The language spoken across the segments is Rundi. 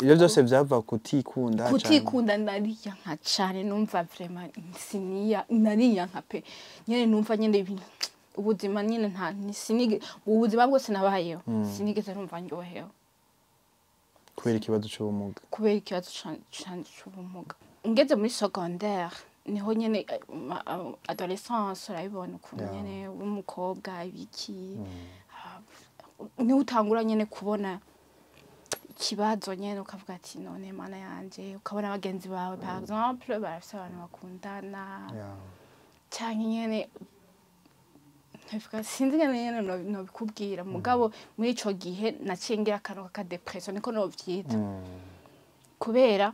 Ibyo byose byava kutikunda canke- Kutikunda. Nariyanka cane, numva vraiment siniya, nariyanka pe. Nyene numva nyene ibintu ubuzima nyene nta sinige, ubuzima bwose nabayeho sinigeze numva ndyohewe. Kubera ikibazo c'ubumuga. Kubera ikibazo canje c'ubumuga. Ngeze muri secondaire niho nyene adolescence, urabibona ukuntu nyene w'umukobwa ibiki. Ah, niho utangura nyene kubona ikibazo nyene, ukavuga ati: "None Mana yanje", ukabona bagenzi bawe, par exemple, barafise abantu bakundana canke nyene nkavuga sinzi nyene nobikubwira. Mugabo muri ico gihe naciye ngira akantu k'aka dépression, niko novyita, kubera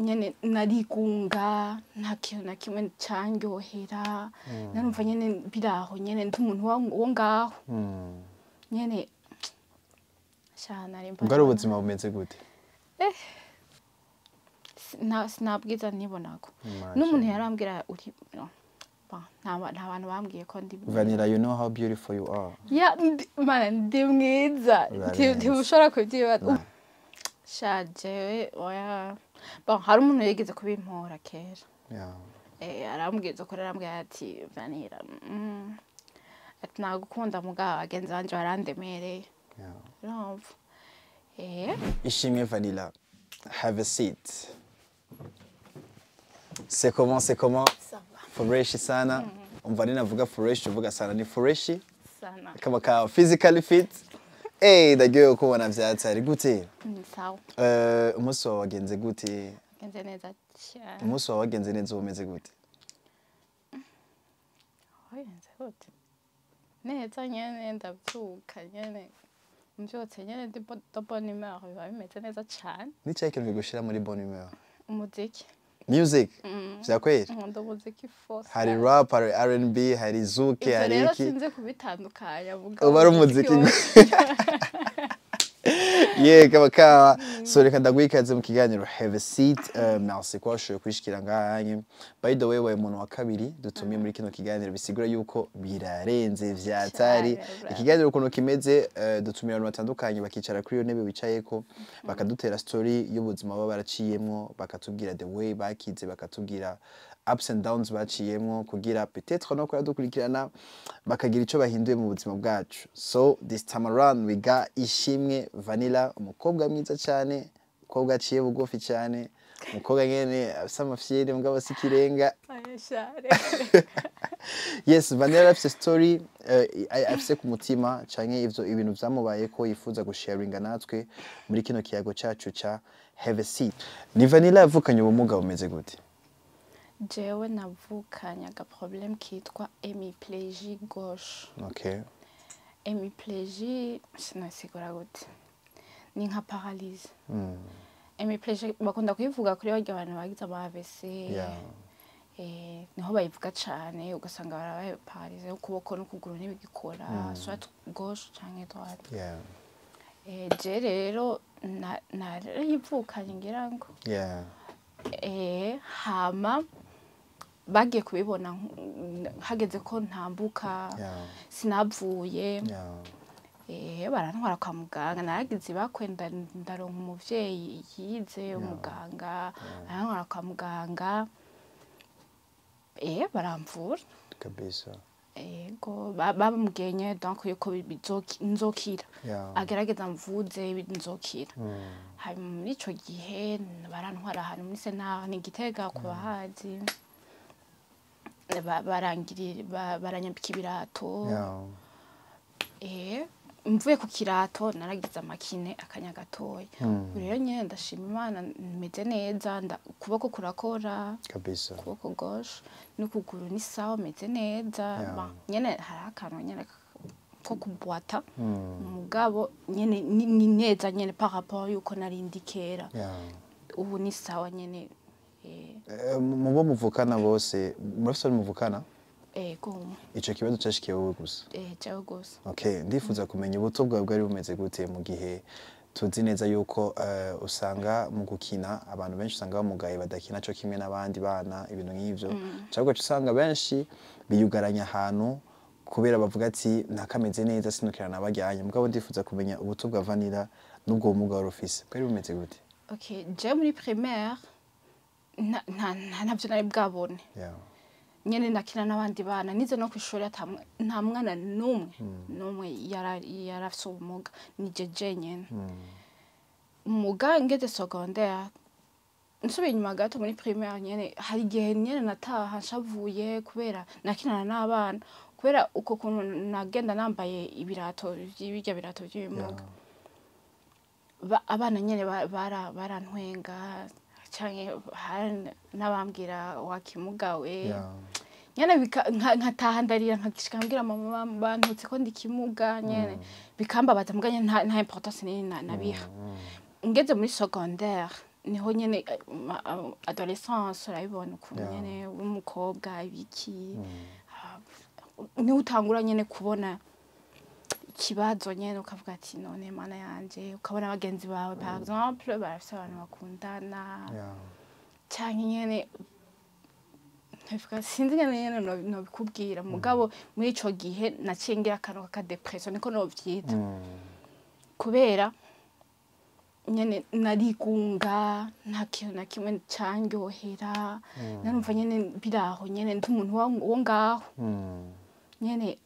nyene narigunga, nta kintu na kimwe candyohera. Narumva nyene biraho nyene ndi umuntu wo ngaho nyene sha nari Ubwo ari ubuzima bumeze gute? Sinabwiza nibonako. Imagine. N'umuntu yarambwira uri no. Bon, nta bantu bambwiye ko ndi Vanilla, you know how beautiful you are. Ya, mana, ndi mwiza. Urarenze. Ntibushobora kubyibaza. Nah. Sha jewe oya. Bon, hari umuntu yigeze kubimpora kera. Arambwiza ko arambwira ati: "Vanilla, ati nagukunda, mugabo bagenzi banje barandemereye." Urumva, Ishimwe Vanilla, have a seat. C'est comment, c'est comment? Ça va. Fresh sana. Umva ninavuga fresh uvuga sana, ni fresh. Sana. Kama ka physically fit. Eh, ndagiye kubona vyatari gute? Sawa. Umunsi wawe wagenze gute? Genze neza cyane. Umunsi wawe wagenze neza, umeze gute? Wagenze gute? Neza nyene, ndavyuka nyene, mvyutse nyene ndi de bonne humeur, biba bimeze neza cane. Ni cyahe kintu kigushira muri bonne humeur? Umuziki. Music? Vya kweli? Nkunda umuziki fose. Hari rap, hari R&B, hari zouk, Ivyo hari rero iki? sinzi kubitandukanya, mugabo Uba ari umuziki. wose. Ye kaba kawa. So reka ndaguha ikaze mu kiganiro Have a Seat. Merci ko washoboye kwishikira ngahanye. By the way, wabaye umuntu wa kabiri dutumiye muri kino kiganiro, bisigura yuko birarenze vyatari. Cane, bravo. Ikiganiro ukuntu kimeze, dutumira abantu batandukanye, bakicara kuri iyo ntebe wicayeko, bakadutera story y'ubuzima baba baraciyemwo, bakatubwira the way bakize, bakatubwira ups and downs baciyemwo, kugira peut-être no kuyadukurikirana bakagira ico bahinduye mu buzima bwacu. So this time around we got Ishimwe Vanilla, umukobwa mwiza cyane, umukobwa aciye bugufi cyane, umukobwa nyene afise amafyere mugabo si ikirenga. Aya, share. Yes, Vanilla afise story afise ku mutima canke ivyo ibintu vyamubayeko yifuza gusharinga natwe muri kino kiyago cacu ca Have a Seat. Ni Vanilla yavukanye ubumuga bumeze gute? Jewe navukanye aga problème kitwa hémiplégie gauche. Hémiplégie sinasigura gute, ni nka paralysie. Hémiplégie bakunda kuyivuga kuri barya bantu bagize ama AVC. Niho bayivuga cane, ugasanga barabaye paralysé ukuboko n'ukuguru ntibigikora, soit gauche canke droite. Je rero narayivukanye ngira ngo. Hama bagiye kubibona hageze ko ntambuka, sinavuye. Barantwara kwa muganga, naragize ibakwe ndaronka umuvyeyi yize umuganga, arantwara kwa muganga, baramvura. Kabisa. Ego, bamubwiye nyene donc yuko nzokira, agerageza mvuze nzokira. Hanyuma muri ico gihe barantwara ahantu muri sena, ni Gitega ku bahazi. Barangirira baranyambika ibirato. Mvuye ku kirato naragize amakine akanya gatoya. Ubu rero nyene ndashima Imana, meze neza, ukuboko kurakora. Kabisa. Ukuboko gauche n'ukuguru ni sawa, meze neza. Ba, nyene hari akantu nyene ko kubwata, mugabo nyene ni neza nyene par rapport yuko nari ndi kera. Ubu ni sawa nyene. Mu bo muvukana bose, murafise abo muvukana? Ego. Ico kibazo cashikiye wowe gusa? Jewe gusa. Okay, ndifuza kumenya ubuto bwawe bwari bumeze gute, mu gihe tuzi neza yuko usanga mu gukina abantu benshi usanga bamugaye badakina co kimwe n'abandi bana, ibintu nk'ivyo, cyangwa ugaca usanga benshi biyugaranya ahantu kubera bavuga ati: "Ntakameze neza, sinukira nabajyanye." Mugabo ndifuza kumenya ubuto bwa Vanilla. n'ubwo bumuga wari ufise, bwari bumeze gute? Okay, je muri primaire nta ntabyo nari bwabone. Nyene nakina n'abandi bana, nize no kw'ishuri, nta mwana n'umwe n'umwe yarafise ubumuga, ni je jenyene. Muga ngeze secondaire, nsubiye inyuma gato, muri primaire nyene hari igihe nyene nataha nshavuye kubera nakinana n'abana, kubera uko kuntu nagenda nambaye ibirato birya birato by'ibimuga. Abana nyene barantwenga canke hari n'abambwira "Wakimugawe." Nyene nkataha ndarira, nkagishika mbwira mama bantutse ko ndi kimuga, nyene bikambabaza, muga nyene nta importance nini nabiha. Ngeze muri secondaire niho nyene adolescence, urabibona ukuntu nyene w'umukobwa ibiki. Niho utangura nyene kubona ikibazo nyene, ukavuga ati "None Mana yanje", ukabona bagenzi bawe, par exemple, barafise abantu bakundana canke nyene nkavuga sinzi nyene nobikubwira. Mugabo muri ico gihe naciye ngira akantu k'aka dépression, niko novyita, kubera nyene narigunga, nta kintu na kimwe candyohera. Narumva nyene biraho nyene ndi umuntu wo ngaho nyene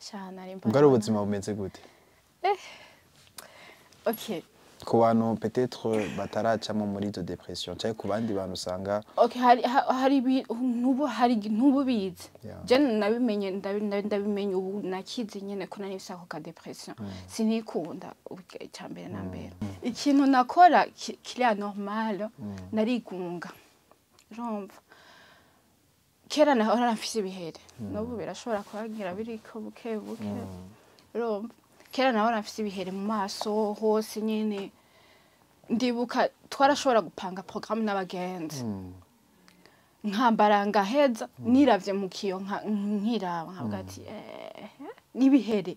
sha nari Ubwo ari ubuzima bumeze gute Okay. ku bantu peut-être bataracamo muri izo dépression, cyangwa ku bandi bantu usanga? Okay, hari ntubu hari ntubu bizi. Je nabimenye ndabimenye ubu nakize nyene ko nari mfise ako ka dépression, sinikunda icya mbere na mbere. Ikintu nakora kiri anormal, narigunga. Urumva kera nahora mfise ibihere, n'ubu birashobora kuhagira biriko buke buke. Urumva kera nahora mfise ibihere mu maso hose nyene. Ndibuka twarashobora gupanga programme n'abagenzi, nkambara ngaheza, niravye mu kiyo nkiraba nkavuga ati "N'ibihere."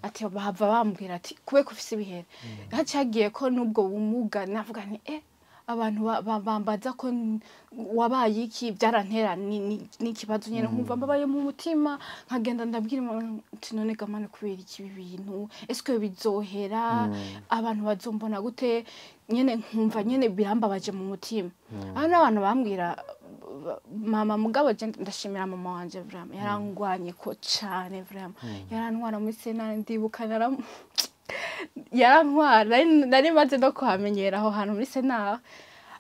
Ati bahava bambwira ati "Kube ko ufise ibihere." Hacagiye ko n'ubwo bumuga, navuga nti "Abantu bambaza ko wabaye iki." Byarantera n'ikibazo nyene, nkumva mbabaye mu mutima, nkagenda ndabwira Imana ati "None ga Mana, kubera iki ibi bintu? Eske bizohera? Abantu bazombona gute?" Nyene nkumva nyene birambabaje mu mutima. Aho n'abantu bambwira mama, mugabo je ndashimira mama wanje, vraiment yarangwanye ko cane, vraiment yarantwara muri sentare. Ndibuka yarantwara, nari maze no kuhamenyera aho hantu muri sentare,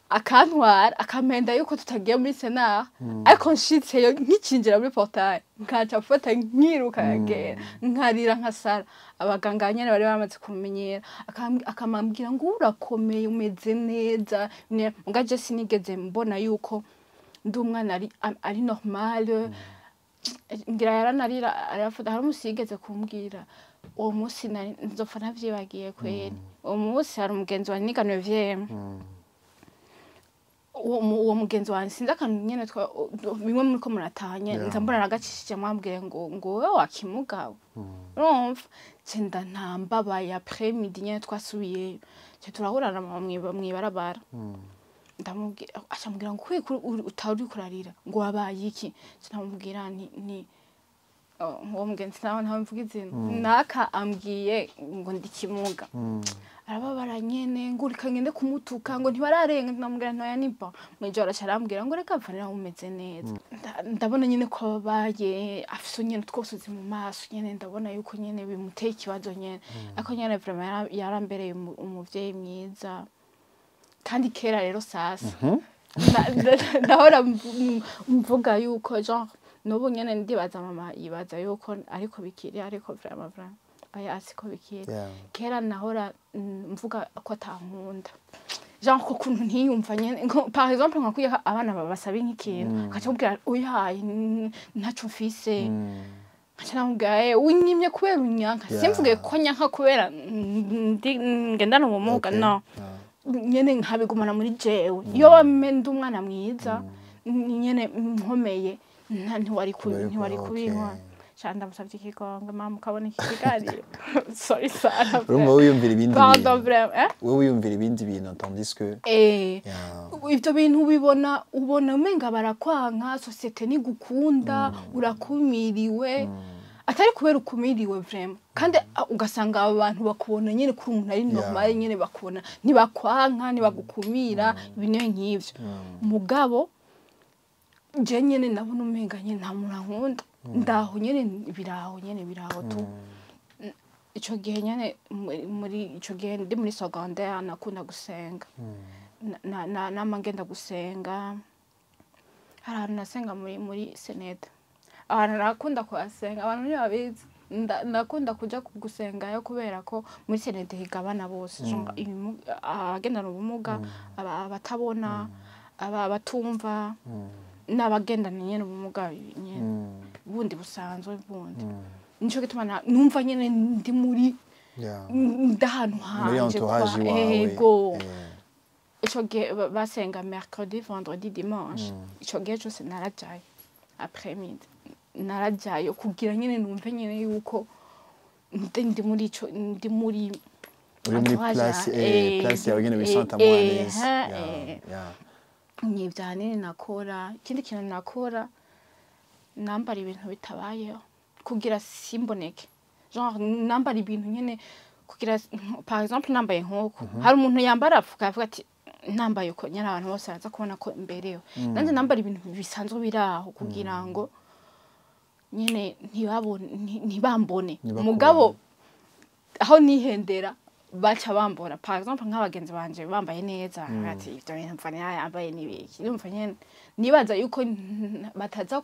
akantwara akampenda yuko tutagiye muri sentare, ariko nshitseyo nkicinjira muri portail nkaca mfata nkiruka nkagenda nkarira nkasara. Abaganga nyene bari bamaze kumenyera, akamambwira ngo "Urakomeye, umeze neza." Muga je sinigeze mbona yuko ndi umwana ari normal. Ngira yaranarira, arafata. Hari umusi yigeze kumbwira, uwo munsi nari nzopfa ntavyibagiye kweri. Uwo munsi hari umugenzi wa niga neuvième. Uwo mugenzi wanje, sinzi akantu nyene bimwe muriko muratahanye, nza mbona aragacishije, mwambwiye ngo "Wewe wakimugawe." Urumva nce ntambabaye. Après midi nyene twasubiyeyo, nce turahura na mama mw'ibarabara. Ndamubwira, acambwira ngo "Kubera ko utari uriko urarira, ngo wabaye iki?" Nce ndamubwira nti ni oh, uwo mugenzi nawe ntawe mvuga izina, naka ambwiye ngo ndi kimuga. Arababara nyene ngo reka ngende kumutuka, ngo ntibararenga. Ndamubwira ntoya niba mwijoro, aca arambwira ngo "Reka mfanira, umeze neza." Ndabona nyene ko ababaye, afise nyene utwosozi mu maso nyene, ndabona yuko nyene bimuteye ikibazo nyene. Ariko nyene vraiment yarambereye umuvyeyi mwiza. Kandi kera rero sasa ndahora mvuga yuko genre n'ubu nyene ndibaza mama yibaza yuko ariko bikiri, ariko vraiment aya siko bikiri. Kera nahora mvuga ko atankunda, genre ko kuntu ntiyumva nyene, par exemple nka kuya abana babasaba nk'ikintu, akaca akubwira "Oyaye, ntaco mfise." Nkaca namubwira "Unyimye kubera unyanka." Simvuge ko nyanka kubera ndi ngendana ubumuga. No nyene nkabigumana muri jewe. Iyo wame ndi umwana mwiza nyene nkomeye, ntiwari kubinkora. Sha ndamusavye ikigongo mama, ukabona iki kiganiro, sorry Sara. Urumva wiyumvira ibindi Pardon. bintu. Vraiment, eh? Wewe wiyumvira ibindi bintu, tandis que Ivyo bintu ubibona, ubona umenga barakwanka, société ntigukunda, urakumiriwe. Atari kubera ukumiriwe vraiment, kandi ugasanga abo bantu bakubona nyene kuri umuntu ari normal nyene, bakubona ntibakwanka, ntibagukumira, ibintu nk'ivyo. Mugabo je nyene nabona umenga nyene nta muntu ankunda, ndaho nyene, biraho nyene, biraho tu. Ico gihe nyene, muri ico gihe ndi muri secondaire, nakunda gusenga. Nama ngenda gusenga. Hari ahantu nasenga muri senete, ahantu nakunda kuhasenga, abantu ntibabizi. Ndakunda kuja gusengayo kubera ko muri senete higa abana bose, genre abagendana ubumuga, abatabona, abatumva n'abagendana nyene ubumuga nyene bundi busanzwe bundi. Nico gituma numva nyene ndi muri ndi ahantu muri hanje entourage kwa iwawe. Ego. Ico gihe basenga mercredi, vendredi, dimanche. Ico gihe cose narajayo après midi, narajayo kugira nyene numve nyene yuko ndi muri ico, ndi muri uri muri entourage place place yawe nyene, wisenta mo à l'aise. Ni ibyo ahanini nakora. Ikindi kintu nakora, nambara ibintu bitabayeho kugira simboneke, genre nambara ibintu nyene kugira, par exemple nambaye nk'uko hari umuntu yambara apfuka, avuga ati nambaye uko nyene abantu bose baraza kubona ko mberewe. Nanjye nambara ibintu bisanzwe biri aho kugira ngo nyene ntibabone, ntibambone. Ntibakubone. Mugabo aho nihendera baca bambona. Par exemple nk'abagenzi banje bambaye neza, ati ibyo bintu mva yambaye n'ibiki. Ndumva nyene nibaza yuko bataza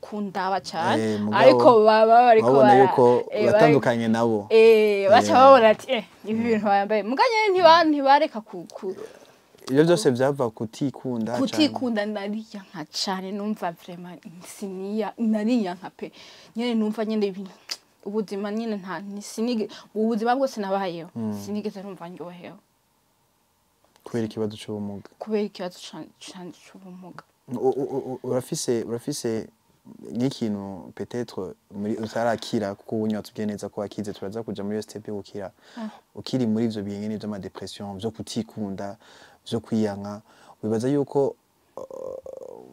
kundaba cane. Mugabo ariko baba bariko babona yuko batandukanye nabo. Baca babona ati ibi bintu bambaye. Muga nyene ntibareka ku Ibyo byose byava kutikunda cane. Kutikunda. Nariyanka cane, numva vraiment siniya, nariyanka pe. Nyene numva nyene ubuzima nyene nta sinige, ubuzima bwose nabayeho sinigeze numva ndyohewe. Kubera ikibazo c'ubumuga. Kubera ikibazo canje c'ubumuga. Urafise nk'ikintu peut-être muri utarakira, kuko ubu watubwiye neza ko wakize, turaza kuja muri iyo step yo gukira. Ukiri muri ivyo bihe nyene vy'ama dépression, vyo kutikunda, vyo kwiyanka, wibaza yuko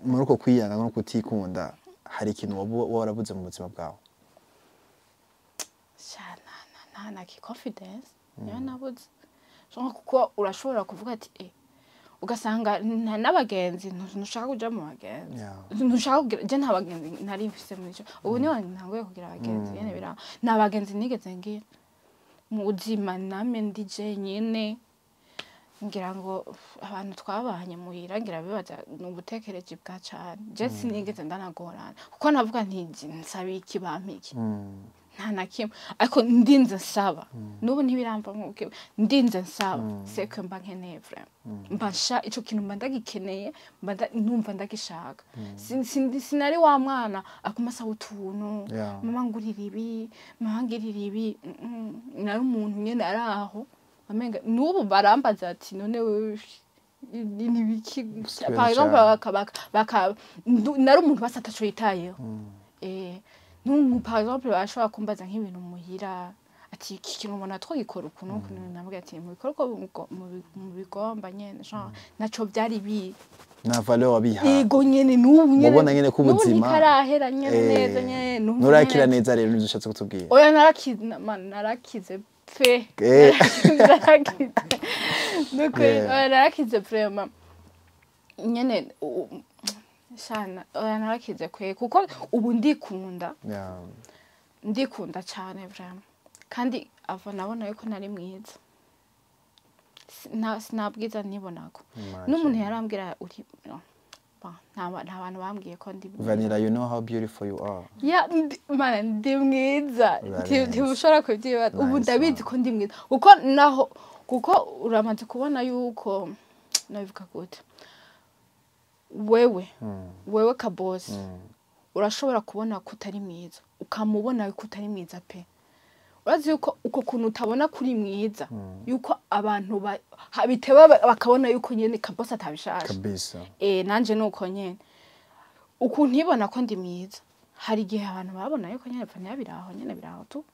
muri uko kwiyanka no kutikunda hari ikintu woba warabuze mu buzima bwawe? Sha, nta ki confidence niyo nabuze. Genre kuko urashobora kuvuga ati ugasanga n'abagenzi ntushaka kuja mu bagenzi. Ntushaka kugira, je nta bagenzi nari mfise muri ico. Ubu niho ntanguye kugira abagenzi nyene, bira nta bagenzi nigeze ngira mu buzima, name ndi jenyine. Ngira ngo abantu twabanye muhira ngira bibaza ni ubutekereje bwa cane. Je sinigeze ndanagorana kuko navuga nti nsaba iki, bampa iki? Nta na kimwe. Ariko ndinze nsaba, n'ubu ntibiramva nk'uko ndinze nsaba, c'est que mba nkeneye vraiment, mba nsha ico kintu, mba ndagikeneye, mba numva ndagishaka. Sinari wa mwana aguma asaba utuntu, mama ngurira ibi, mama ngirira ibi. Nari umuntu nyene ari aho amenga n'ubu barambaza ati none wewe ni biki? Kubera Par exemple cane. Nari umuntu basi ataco yitayeho. N'ubu par exemple bashobora kumbaza nk'ibintu muhira, ati iki kintu ubona twagikora uku n'uku, nabwo ati mubikora uko mubigomba nyene, genre naco byari bi Nta valeur wabiha. Yego nyene, n'ubu nyene. Mubona nyene ko n'ubu ubuzima ntikarahera nyene neza nyene, numva Nturakira nyene. neza rero, nivyo ushatse kutubwira. Oya, narakize man, narakize pe. Narakize nukuri. Oya, narakize vraiment nyene, shana, oya, narakize kwe kuko ubu ndikunda. Ndikunda cyane vraiment, kandi ava nabona yuko nari mwiza. Sinabwiza nibonako. Imagine. N'umuntu yarambwira uri no. Bon, nta bantu bambwiye ko ndi Vanilla, you know how beautiful you are. Ya, mana, ndi mwiza. Urarenze. Ntibushobora kubyibaza ubu. Nice Ndabizi one. ko ndi mwiza kuko naho, kuko uramaze kubona yuko, nabivuga gute, wewe wewe kabosi urashobora kubona ko utari mwiza, ukamubona ko utari mwiza pe. Urazi yuko uko kuntu utabona kuri mwiza, yuko abantu biteba bakabona yuko nyene kabosi atabishaka. Kabisa. Nanje nuko nyene ukuntu ibona ko ndi mwiza, hari igihe abantu babona yuko nyene pfa biraho nyene, biraho tu.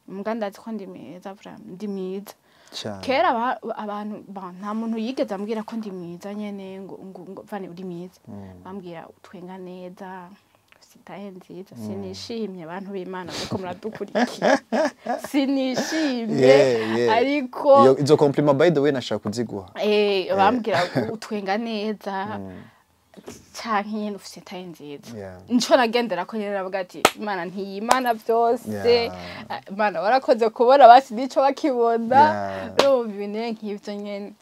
Mbwa ndazi ko ndi mwiza vraiment, ndi mwiza. Cyane. Kera abantu nta muntu yigeze ambwira ko ndi mwiza nyene, ngo Vane uri mwiza. Bambwira utwenga neza, ufise Ufise itaille nziza. Sinishimye, abantu b'Imana muriko muradukurikira, sinishimye. Ariko Izo compliment, by the way, nashaka kuziguha. Bambwira utwenga neza canke nyene ufise itaille nziza. Nico nagendera ko nyene, navuga ati Imana ntiyimana vyose. Ah, Imana warakoze kubona basi nico bakibona. Urumva, ibintu nk'ivyo nyene.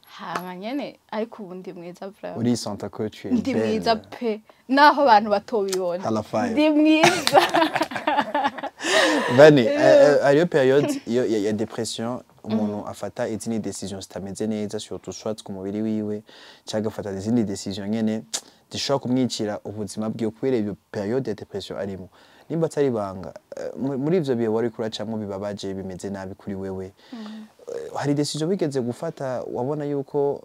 Hama nyene, ariko ubu ndi mwiza vraiment. Urisenta ko tu es Ndi mwiza belle. pe, naho abantu batobibona. Hala five. Ndi mwiza. Vani, hariyo période iyo ya dépression, umuntu afata izindi décision zitameze neza, surtout soit ku mubiri wiwe, cyangwa agafata izindi décision nyene zishobora kumwicira ubuzima bwiwe kubera iyo période ya dépression arimo. Nimba atari ibanga, muri ivyo bihe wari kuracamwo bibabaje, bimeze nabi kuri wewe, hari décision wigeze gufata wabona yuko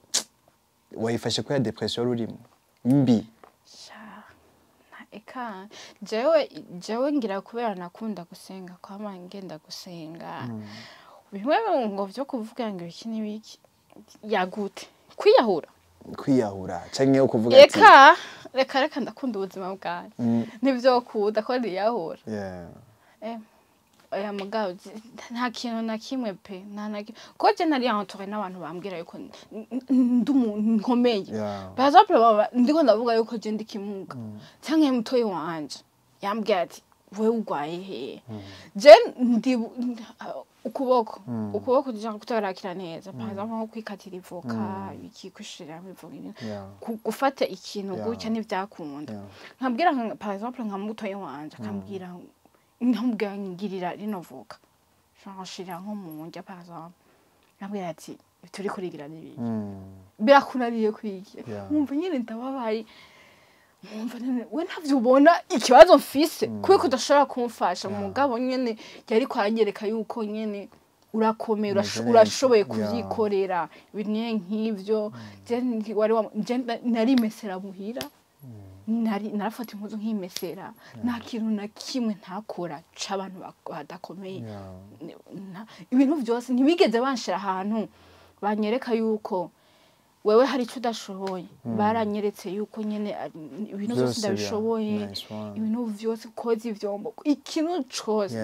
wayifashe kubera dépression wari urimo mbi? Sha, eka jewe ngira kubera nakunda gusenga, kwama ngenda gusenga, bimwe ngo vyo kuvuga ngo iki n'ibiki yagute kwiyahura. Kwiyahura canke kuvuga ati Reka, reka, reka, ndakunda ubuzima bwanjye. Ntivyokunda ko niyahura. Oya mugabo, nta kintu na kimwe pe, nta na kimwe, kuko je nari entouré n'abantu bambwira yuko ndi umuntu nkomeye. Par exemple, baba ndiko ndavuga yuko je ndi kimuga, canke mutoyi wanje yambwiye ati: "Wewe urwaye hehe?" Je ndi ukuboko, ukuboko kugira kutarakira neza, par exemple nko kwikatira ivoka, iki, kwishiramo ivoka, gufata ikintu gutya ntivyakunda. Nkabwira par exemple nka mutoyi wanje, akambwira, nkamubwira ngirira rino voka, genre nshirira nko mu ndya, par exemple, nkabwira ati: "Turi kurigira n'ibiki?" Birakunaniye kwigira. Nkumva nyine ndababaye, nkumva nyene we ntavyo ubona ikibazo mfise, kubera ko udashobora kumfasha. Mugabo nyene yariko aranyereka yuko nyene urakomeye, Umeze neza. urashoboye kuvyikorera, ibintu nyene nk'ivyo. Je narimesera muhira, narafata impuzu nkimesera, nta kintu na kimwe ntakora c'abantu badakomeye. Ibintu vyose ntibigeze banshira ahantu banyereka yuko wewe hari icyo udashoboye. Baranyeretse yuko nyene ibintu vyose Vyose ndabishoboye. Nice one. Ibintu vyose, koza ivyombo, ikintu cose.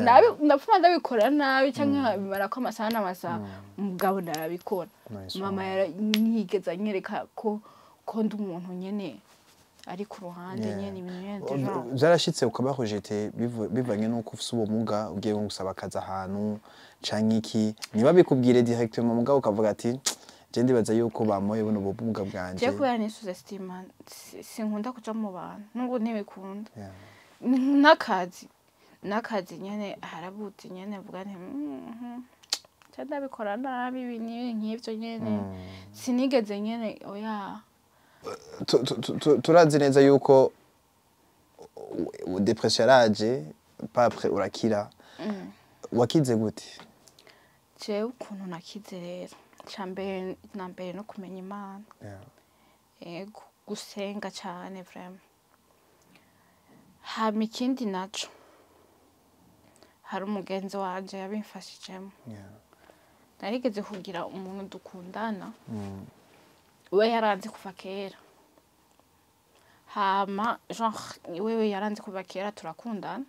Ndapfuma ndabikora nabi canke nkabimarako amasaha n'amasaha, mugabo narabikora. Nice Mama one. ntiyigeze anyereka ko ndi umuntu nyene ari ku ruhande. Nyene ibintu nyene du genre. Vyarashitse ukaba rejeté bivanye n'uko ufise ubumuga, ugiye nko gusaba akazi ahantu canke iki, ntibabikubwire directement, mugabo ukavuga ati: "Je ndibaza yuko bamoye buno bumuga bwanje"? Je kubera nisous-estima, sinkunda kuja mu bantu, nubwo ntibikunda. N'akazi nyene harabutse nyene mvuga nti: "Mhm, ca ndabikora nabi", ibintu nk'ivyo nyene. Sinigeze nyene, oya. Turazi neza yuko dépression yaraje, pas après urakira. Wakize gute? Jewe ukuntu nakize rero, ca mbere na mbere no kumenya Imana. Ego, gusenga cane vraiment. Hama ikindi naco, hari umugenzi wanje yabimfashijemo. Narigeze kugira umuntu dukundana. We yaranze kuva kera, hama genre wewe yaranze kuva kera, turakundana.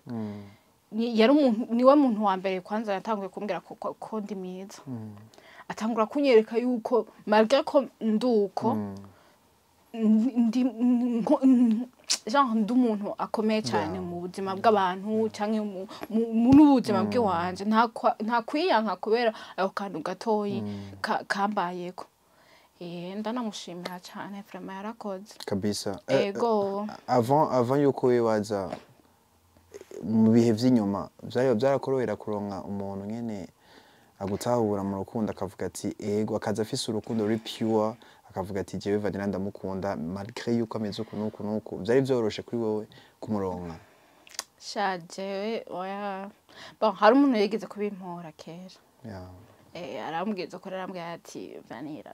Yari umuntu, niwe muntu wa mbere kwanza yatanguye kumbwira ko ndi mwiza. Atangura kunyereka yuko malgré ko nduko ndi genre ndi umuntu akomeye cyane mu buzima bw'abantu canke mu n'ubuzima bw'iwanje, nta kwiyanka kubera ako kantu gatoyi kambayeko. Ndanamushimira cyane vraiment, yarakoze. Kabisa. Ego. Avant yuko wibaza mu bihe vy'inyuma, vyari vyarakorohera kuronka umuntu nyene agutahura mu rukundo, akavuga ati ego, akaza afise urukundo ruri pure, akavuga ati: "Jewe Vanilla ndamukunda malgré yuko ameze uku n'uku n'uku"? Vyari vyoroshe kuri wowe kumuronka? Sha, jewe oya. Bon, hari umuntu yigeze kubimpora kera. Arambwiza ko, arambwira ati: "Vanilla,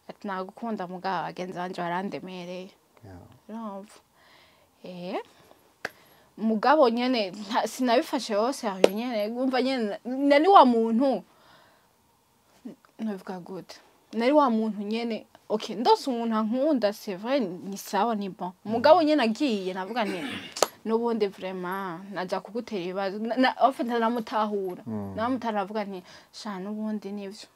ati nagukunda, mugabo bagenzi banje barandemereye." Urumva, mugabo nyene sinabifashe yose aho nyene. Umva nyene, nari wa muntu, nobivuga gute, nari wa muntu nyene. Ok, ndose umuntu ankunda, c'est vrai, ni sawa, ni bon. Mugabo nyene agiye, navuga nti n'ubundi vraiment naza kugutera ibibazo. En fait namutahura, namutahura, navuga nti sha, n'ubundi nivyo.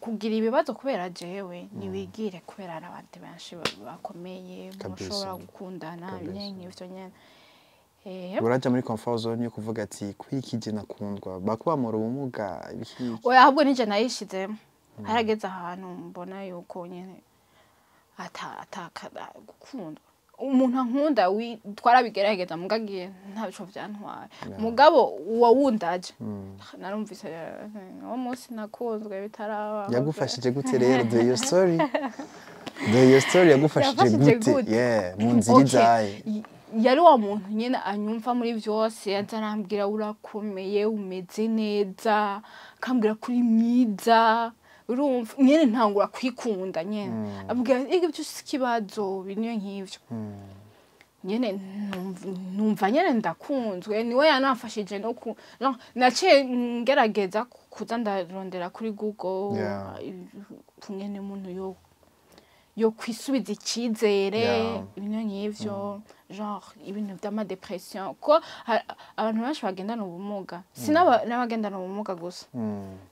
Kugira ibibazo kubera jewe, niwigire kubera hari abandi benshi bakomeye mushobora gukundana. Nyene nk'ivyo nyene. Uraja muri comfort zone yo kuvuga ati kwikije nakundwa bakubamura ubumuga, ibiki? Oya, ahubwo nije nayishizemo. Harageze ahantu mbona yuko nyene ata gukundwa umuntu ankunda, twarabigerageza, mugagiye ntaco vyantwaye. Mugabo uwo wundi aje, narumvise uwo munsi nakunzwe bitaraba. Yagufashije gute rero? Do your story, do your story, yagufashije Yafashije gute? gute? Yeah, mu nzira Okay. izaye. Yari wa muntu nyene anyumva muri vyose, yaza arambwira urakomeye, umeze neza, akambwira ko uri mwiza. Urumva nyene ntangura kwikunda nyene, ambwira ibyo si ikibazo, ibintu nk'ivyo nyene. Numva nyene ndakunzwe. Niwe yanamfashije no, naciye ngerageza kuza ndarondera kuri Google kungene umuntu yo kwisubiza icizere, ibintu nk'ivyo, genre ibintu vy'ama dépression, ko abantu benshi bagendana ubumuga, si n'abagendana ubumuga gusa,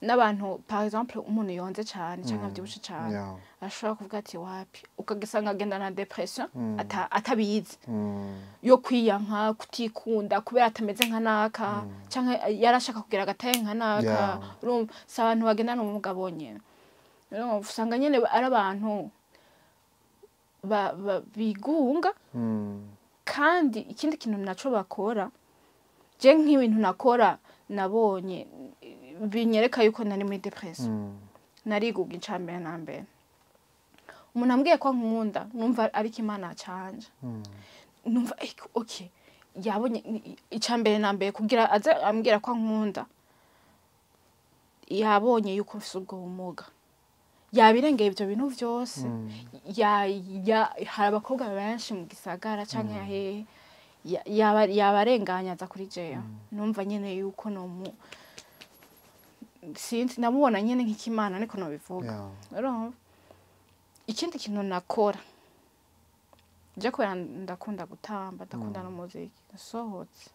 n'abantu, par exemple umuntu yonze cane canke avyibushe cane, ashobora kuvuga ati wapi, ukagisanga agendana na dépression atabizi, yo kwiyanka, kutikunda kubera atameze nka naka, canke yarashaka kugira agataye nka naka. Urumva si abantu bagendana ubumuga bonyene. Urumva usanga nyene ari abantu bigunga. Kandi ikindi kintu naco bakora, je nk'ibintu nakora nabonye binyereka yuko nari muri dépression, nariguga. Icambere na mbere, umuntu ambwiye ko ankunda, numva ariko Imana canje, numva okay, yabonye icambere na mbere kugira aze ambwira ko ankunda, yabonye yuko mfise ubwo bumuga, yabirengeye ivyo bintu vyose. Ya hari abakobwa benshi mu gisagara canke hehe, yabarenganya aza kuri jewe. Numva nyene yuko nomu sinzi, namubona nyene nk'ikimana, niko nobivuga. Urumva ikindi kintu nakora je, kubera ndakunda gutamba, ndakunda n'umuziki, nsohotse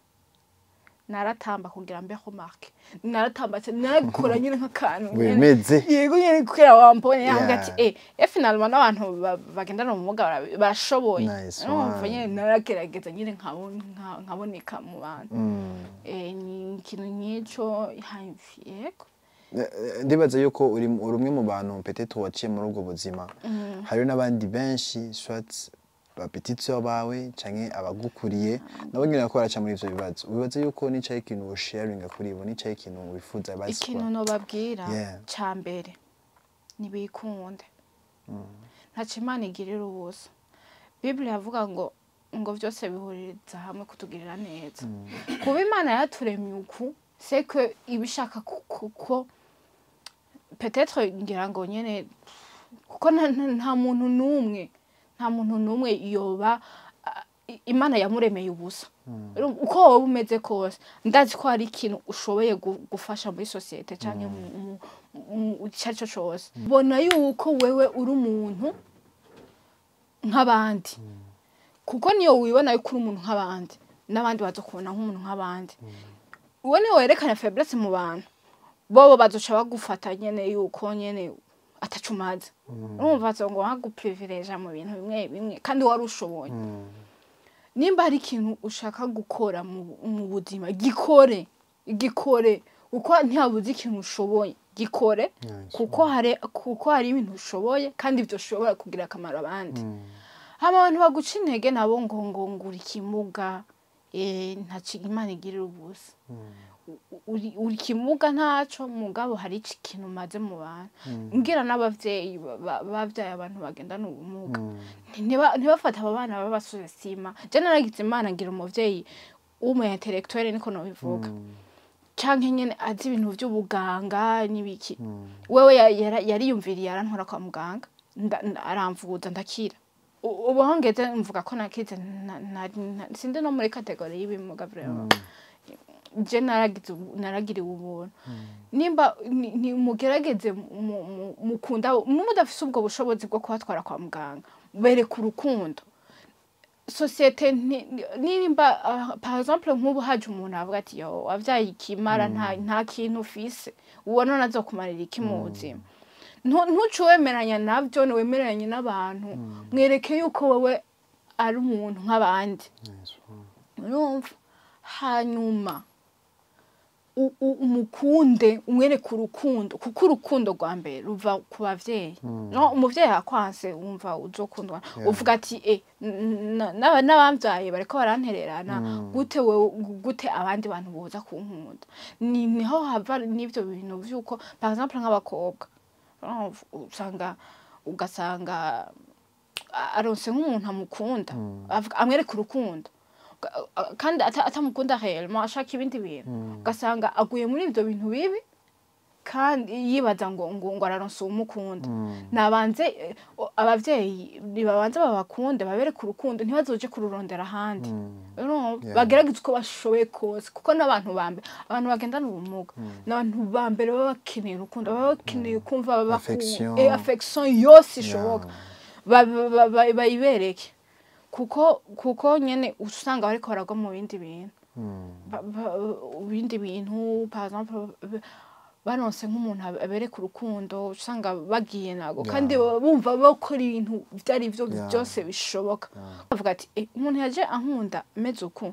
naratamba kugira mbe remarquée. Naratamba, narakora nyine nk'akantu nyene. Wemeze. Yego nyene, kugira wambone, yavuga ati finalement n'abantu bagendana ubumuga barashoboye. Nice Urumva one. nyene naragerageza nyene nkaboneka mu bantu. Ni ikintu nk'ico, yego. Ndibaza yuko uri umwe mu bantu peut-être waciye muri ubwo buzima. Hariho n'abandi benshi, soit ba petite sœur bawe canke abagukuriye, nabo nyene bariko baraca muri ivyo bibazo. Wibaza yuko nicaye ikintu wosharinga kuri bo, nicaye ikintu wifuza basi? Ikintu nobabwira ca mbere, nibikunde, ntaco Imana igirira ubusa. Biblia yavuga ngo vyose bihuririza hamwe kutugirira neza. Kuba Imana yaturemye uku, c'est que iba ishaka ko peut-être ngira ngo nyene, kuko nta muntu n'umwe, nta muntu n'umwe yoba Imana yamuremeye ubusa. Urumva, uko wowe umeze kose, ndazi ko hari ikintu ushoboye gufasha muri société canke ico arico cose. Bona yuko wewe uri umuntu nk'abandi, kuko niyo wibona yuko uri umuntu nk'abandi, n'abandi bazokubona nk'umuntu nk'abandi. Uwo niwe werekana faiblesse mu bantu, bobo bazoca bagufata nyene yuko nyene ataco umaze. Urumva ngo baguprivileja mu bintu bimwe bimwe kandi wari ushoboye. Nimba hari ikintu ushaka gukora mu buzima, gikore, gikore, kuko ntihabuze ikintu ushoboye, gikore. Nice. Kuko hari ibintu ushoboye kandi ibyo ushobora kugira akamaro abandi. Hama abantu baguca intege nabo ngo uri ikimuga, ntaco Imana igirira ubusa. Uri ikimuga ntaco, mugabo hari ikintu umaze mu bantu. Mbwira n'abavyeyi bavyaye abantu bagendana ubumuga, ntibafate abo bana babasuzestima. Je naragize Imana ngira umuvyeyi w'umu intellectuel, niko nobivuga, canke nyene azi ibintu vy'ubuganga n'ibiki. Wewe yariyumviriye arantwara kwa muganga, aramvuza, ndakira. Ubu aho ngeze mvuga ko nakize, sindi no muri catégorie y'ibimuga vraiment. Je naragiriwe ubuntu. Nimba ni mugerageze mukunda, mudafise ubwo bushobozi bwo kubatwara kwa muganga, bereka urukundo. Société nimba par exemple nk'ubu haje umuntu avuga ati: "Yo, wavyaye ikimara, nta kintu ufise, ubona nazokumarira iki mu buzima?" Ntuce wemeranya navyo, ntiwemeranye n'abantu. Mwereke yuko wewe ari umuntu nk'abandi. Nice one. Urumva, hanyuma umukunde, umwereke urukundo, kuko urukundo rwa mbere ruva ku bavyeyi. No umuvyeyi akwanse, wumva uzokundwa? Uvuga ati: "N'abamvyaye bariko barantererana gute, wewe gute abandi bantu boza kunkunda?" Niho hava n'ivyo bintu vy'uko par exemple nk'abakobwa, urumva, usanga ugasanga aronse nk'umuntu amukunda, amwereka urukundo, kandi atamukunda réellement, ashaka ibindi bintu, ugasanga aguye muri ibyo bintu bibi kandi yibaza ngo araronse uwumukunda. Nabanze abavyeyi nibabanze babakunde, babereke urukundo, ntibazoje kururondera ahandi. Urumva? Yeah. Bagerageze uko bashoboye kose, kuko n'abantu ba mbere, abantu bagendana ubumuga, n'abantu ba mbere baba bakeneye urukundo, baba bakeneye kumva Affection. Affection yose ishoboka. Bayibereke, kuko nyene usanga bariko baragwa mu bindi bintu, ibindi bintu. Par exemple baronse nk'umuntu abereka urukundo, usanga bagiye nago kandi baba bumva bakora ibintu ibyo ari byo byose bishoboka, bavuga ati: "Umuntu yaje ankunda meze uku,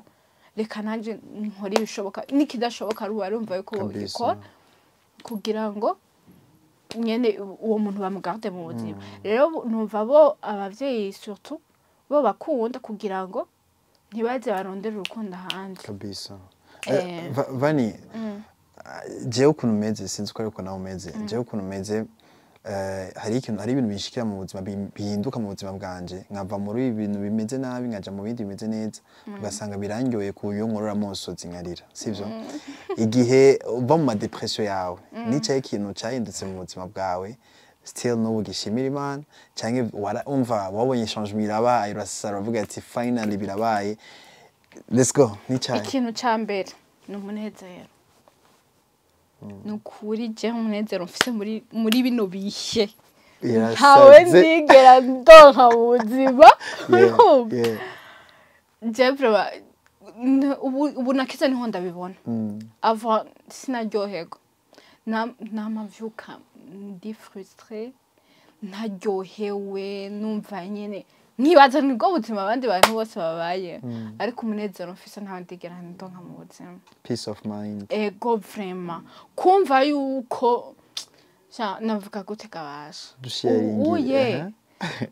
reka nanjye nkore ibishoboka n'ikidashoboka." Ruba rumva yuko bogikora kugira ngo nyene uwo muntu bamugarde mu buzima. Rero numva bo abavyeyi surtout bo bakunda kugira ngo ntibaze barondere urukundo ahandi. Kabisa. Vani, jewe ukuntu umeze, sinzi uko, ariko nawe umeze, jewe ukuntu umeze, hari ikintu, hari ibintu binshikira mu buzima, bihinduka mu buzima bwanje, nkava muri ibi bintu bimeze nabi nkaja mu bindi bimeze neza, ugasanga birandyoye ku buryo nkorora amosozi nkarira, sivyo? Igihe uva mu ma dépression yawe, nicaye ikintu cyahindutse mu buzima bwawe, still n'ubu gishimira Imana, canke umva wabonye changement irabaye, urasara uravuga ati: "Finally birabaye, let's go," nicaye? Ikintu ca mbere ni umunezero. Ni ukuri, jewe umunezero mfise muri bino bihe ntawe Irasaze. ndigera ndonka mu buzima. Urumva? Jewe vraiment, ubu nakize, niho ndabibona. Avant sinaryoherwa. Nama mvyuka ndi frustrée, ntaryohewe, numva nyene nkibaza nibwo buzima abandi bantu bose babaye. Ariko umunezero mfise ntawe ndigera ndonka mu buzima. Peace of mind. Ego, vraiment, kumva yuko sha navuga gute gabasha Dusharingi. Uye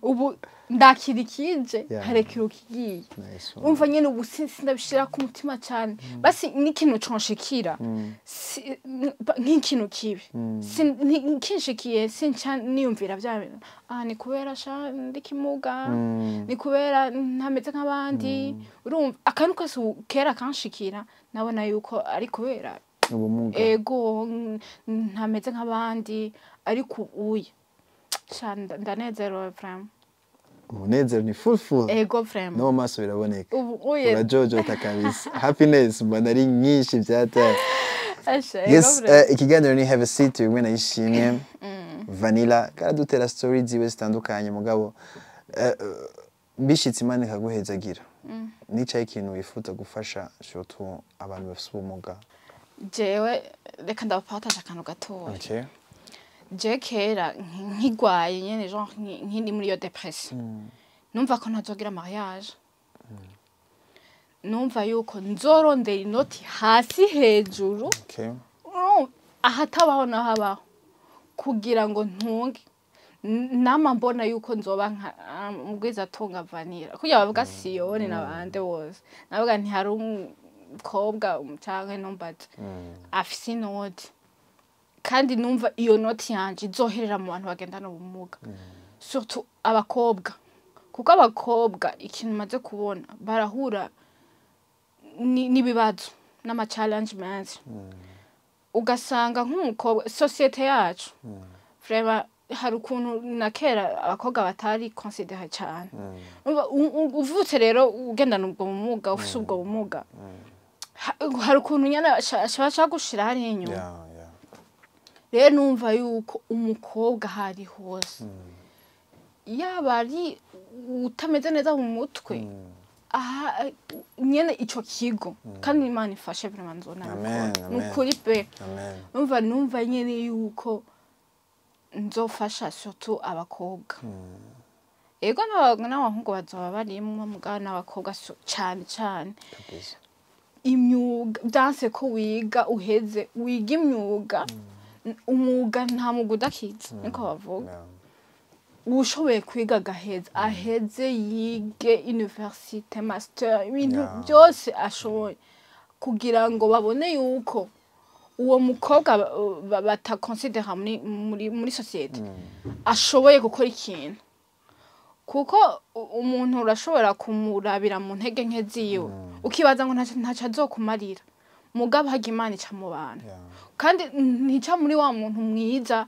ubu ndakira ikije, nkarekera ukigiye. Nice one. Umva nyene ubu sindabishira ku mutima cyane. Basi n'ikintu conshikira, nk'ikintu kibi kinshikiye, sinca niyumvira bya bintu: "Ah, ni kubera sha ndi kimuga, ni kubera ntameze nk'abandi." Urumva, akantu kose ubu kera kanshikira nabona yuko ari kubera ubumuga. Ego, ntameze nk'abandi. Ariko uye sha ndanezerewe vraiment. Umunezero ni full full. Ego, vraiment. No mu maso biraboneka. Ubu uye Urajojota kabisa, happiness mbona ari nyinshi byataye. Asha, ego. Yes. Vraiment. Ikiganiro ni Have a Seat bimwe na Ishimwe Vanilla, karadutera story ziwe zitandukanye. Mugabo bishitse Imana ikaguhezagira, nicaye ikintu wifuza gufasha surtout abantu bafite ubumuga? Jewe reka ndabapartage akantu gatoya. Okay. Je kera nkigwaye nyene, genre nkiri muri iyo dépression, numva ko ntazogira mariage, numva yuko nzorondera inoti hasi hejuru, ahatabaho nahabaho, kugira ngo ntunge. Nama mbona yuko nzoba nka mugwizatunga Vanilla, kugira bavuga Siyoni n'abandi bose. Navuga nti hari umukobwa canke numbaza afise inoti, kandi numva iyo noti yanje izoherera mu bantu bagendana ubumuga, surtout abakobwa, kuko abakobwa ikintu maze kubona barahura n'ibibazo n'ama challenge menshi. Ugasanga nk'umukobwa, société yacu vraiment hari ukuntu na kera abakobwa batari considéré cyane. Urumva, uvutse rero ugendana ubwo bumuga, ufise ubwo bumuga. Hari ukuntu nyene bashaka gushira hariya inyuma. Rero numva yuko umukobwa aho ari hose, yaba ari utameze neza mu mutwe, aha nyene ico kigo, kandi Imana ifashe vraiment, nzonabikora. Amen, amen. Ni ukuri pe. Amen. Numva nyene yuko nzofasha surtout abakobwa. Ego, n'abahungu bazoba barimwo, mugabo n'abakobwa cane cane. Imyuga byanse ko wiga uheze, wiga imyuga. Umwuga, nta mwuga udakiza, niko bavuga. Ushoboye kwiga agaheza, aheze, yige université, master, ibintu byose ashoboye, kugira ngo babone yuko uwo mukobwa batakonsidera muri société ashoboye gukora ikintu, kuko umuntu urashobora kumurabira mu ntege nke ziwe, ukibaza ngo ntaco azokumarira, mugabo harya Imana ica mu bantu. Kandi ntica muri wa muntu mwiza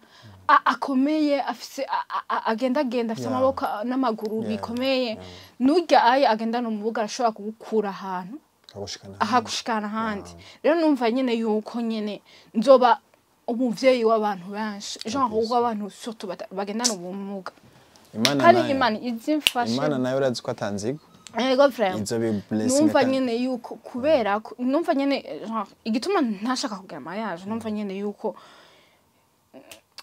akomeye, afise agendagenda, afise amaboko n'amaguru bikomeye. Nurya aye agendana ubumuga arashobora kugukura ahantu akagushikana ahagushikana ahandi. Rero numva nyene yuko nyene nzoba umuvyeyi w'abantu benshi, genre w'abantu surtout bagendana ubumuga. Imana kandi nayo Imana izimfashe. Imana nayo urazi ko atanzigo. Ego, vraiment. Izo bi blessing. Numva nyene yuko, kubera ko numva nyene, genre, igituma ntashaka kugira mariage, numva nyene yuko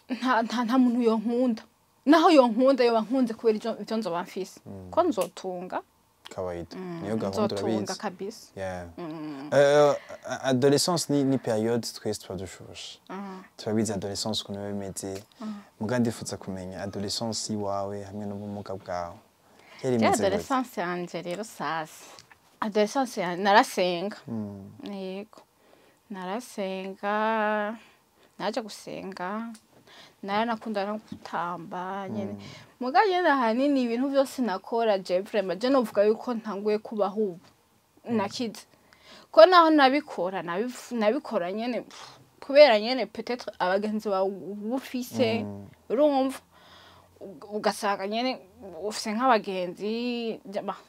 nta muntu yonkunda. Naho yonkunda, yoba nkunze kubera ivyo nzoba mfise, ko nzotunga. Kawaida, niyo gahunda. Nzotunga. Urabizi. Kabisa. Yeah. Adolescence ni période twese tuba dushushe, turabizi adolescence ukuntu biba bimeze. Muga ndifuza kumenya adolescence iwawe hamwe n'ubumuga bwawe yari Je imeze gute? Adolescence yanje rero, sasa adolescence yanje narasenga. Yego, narasenga, naje gusenga, naranakunda no gutamba nyene. Muga nyene ahanini ibintu vyose nakora, je vraiment, je novuga yuko ntanguye kubaho ubu nakize, ko naho nabikora nabikora nyene kubera nyene peut-être abagenzi bawe uba ufise, urumva, ugasanga nyene ufise nk'abagenzi.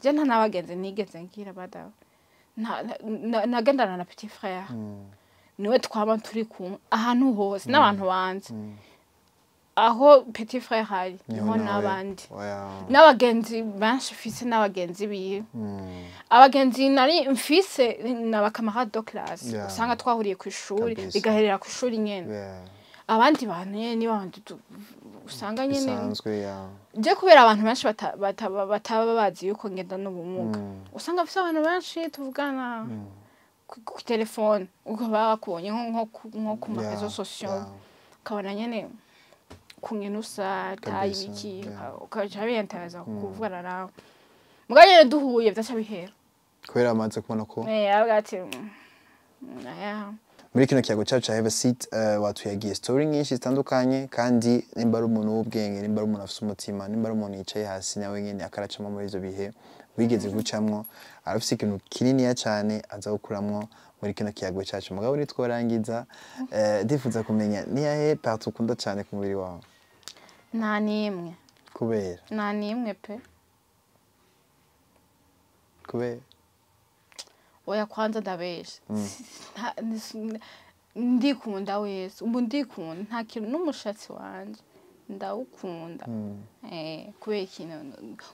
Je nta n'abagenzi nigeze ngira badawe. Nagendana na petit frère, niwe twaba turi kumwe ahantu hose n'abantu banzi. Aho petit frère hari niho nawe- n'abandi. Oya. N'abagenzi benshi mfise n'abagenzi biwe. Abagenzi nari mfise ni aba camarade de classe, usanga twahuriye ku ishuri, bigaherera ku ishuri nyene. Abandi bantu nyene ni babandi usanga nyene bisanzwe ya je kubera abantu benshi bataba bazi yuko ngenda n'ubumuga, usanga mfise abantu benshi tuvugana ku telefone, uko baba bakubonye nko ku ma réseaux sociaux, ukabona nyene kungena usa tayi, ibiki, ukaca biyentereza kuvugana nawe. Muga nyene duhuye vyaca bihera. Kubera bamaze kubona ko Aravuga ati aya. Muri kino kiyago cyacu cya Have a Seat, watuyagiye story nyinshi zitandukanye, kandi nimba ari umuntu w'ubwenge, nimba ari umuntu afite umutima, nimba ari umuntu yicaye hasi nawe nyine akaracamo muri ivyo bihe wigeze gucamwo, arafise ikintu kininiya cyane aza gukuramwo muri kino kiyago cyacu. Mugabo nitworangiza, ndifuza kumenya niyahe partie ukunda cyane ku mubiri wawe? Nta n'imwe. Kubera? Nta n'imwe pe. Kubera? Oya, kwanza ndabesha. Ndikunda wese ubu, ndikunda, nta kintu, n'umushatsi wanje ndawukunda. Kubera ikintu,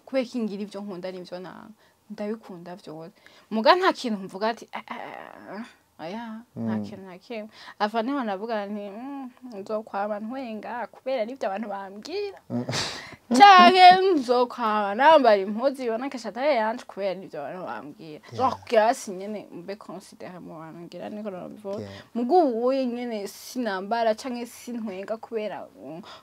kubera ko ngira ibyo nkunda n'ibyo nanga, ndabikunda vyose. Muga nta kintu mvuga ati "Ah, ah, ah." Oya, nta kintu na kimwe. Ava niho navuga nti nzokwama ntwenga kubera nivyo abantu bambwira, canke nzokwama nambara impuzu ibonekesha taille yanje kubera nivyo abantu bambwira." Genre kugira hasi nyene mbe considéré mu bantu, ngira niko nobivuga. Muga ubuye nyene sinambara canke sintwenga kubera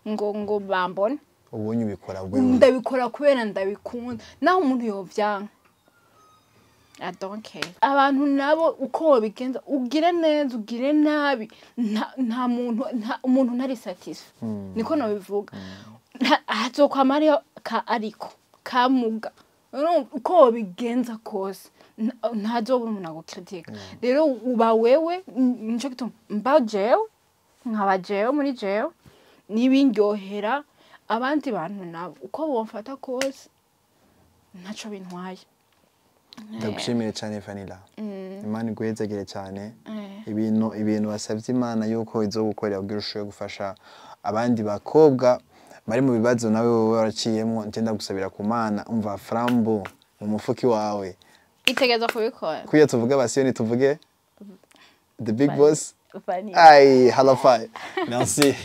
ngo bambone. Ubonye ubikora wewe. Ndabikora kubera ndabikunda, naho umuntu yovyanka, I don't care. Abantu nabo uko wobigenza, ugire neza, ugire nabi, nta muntu, nta umuntu ntari satisfait, niko nobivuga. Hazokwama hariho ka ariko kamuga. Urumva, uko wobigenza kose ntazobura umuntu agukritika. Rero uba wewe, nico gituma mba jewe, nkaba jewe muri jewe nibindyohera. Abandi bantu nabo uko bomfata kose ntaco bintwaye. Ndagushimire cyane, Fanila. Imana iguhezagire cyane. Ibintu wasabye Imana yuko izogukorera kugira ushobore gufasha abandi bakobwa bari mu bibazo nawe wowe waraciyemo, njye ndagusabira ku Mana, umva, frambo mu mufuki wawe. Itegereza kubikora. Kuya tuvuge abasiyoni, tuvuge the big boss. Vanilla. Ay, halafai, merci.